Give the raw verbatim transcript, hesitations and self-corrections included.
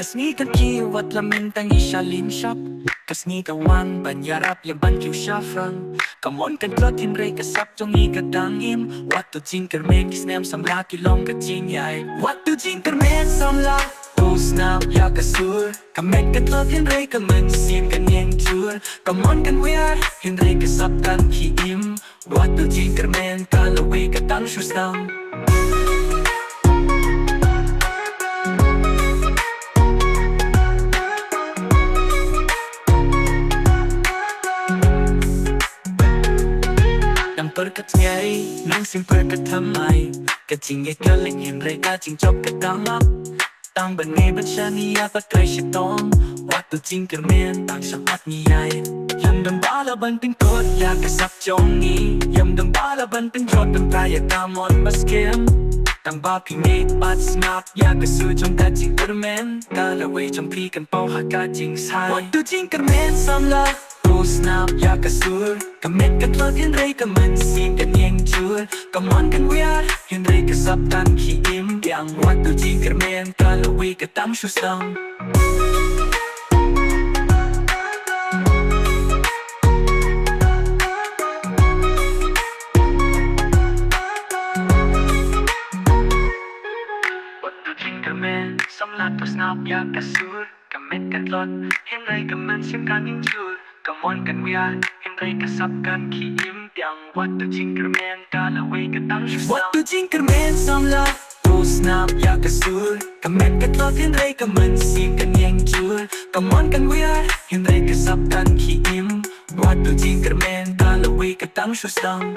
Sngi kan kiew wat la mynta ngi shah lynshop. Ka sngi ka wan ban ïarap ïa ban kiew shaphrang. Ka mon kan tlot hynrei ka sap jong ngi ka dang im. Wat to jingkyrmen ki snem samla ki long ka jingïaid. Wat to jingkyrmen samla. To snap ïa ka sur. Ka met ka tlot hynrei ka mynsiem kan ïeng jur. Ka mon kan wiar hynrei ka sap kan khie im. Wat to jingkyrmen ka lawei ka dang shu sdang. Dang pyrkhat ngai, nang sim pyrkhat thymmai. Ka jingïeit ka leng hynrei ka jingjop ka dang ap. Tang ban ngai ban shaniah ba trei shitom. Wat to jingkyrmen tang shakhmat ngi ïaid. Ym dang ba la ban pynkut ïa ka sap jong ngi. Ym dang ba la ban pynjot ban trai ïa ka mon ba skhem. Tang ba phi ngeit bad sngap ïa ka sur jong ka jingkyrmen. Ka lawei jong phi kan paw ha ka jingsai. Wat to jingkyrmen samla. To snap ïa ka sur. Ka met ka tlot hynrei ka mynsiem kan ïeng jur. Ka mon kan wiar hynrei ka sap kan khie im. Biang wat to jingkyrmen ka lawei ka dang shu sdang. Wat to jingkyrmen samla, to snap ïa ka sur. Ka met ka tlot hynrei ka mynsiem kan ïeng jur. Ka mon kan wiar hynrei ka sap kan khie im. Biang wat to jingkyrmen ka lawei ka dang shu sdang. Wat to jingkyrmen samla. To snap ïa ka sur. Ka met ka tlot hynrei ka mynsiem kan ïeng jur. Ka mon kan wiar hynrei ka sap kan khie im. Wat to jingkyrmen ka lawei ka dang shu sdang.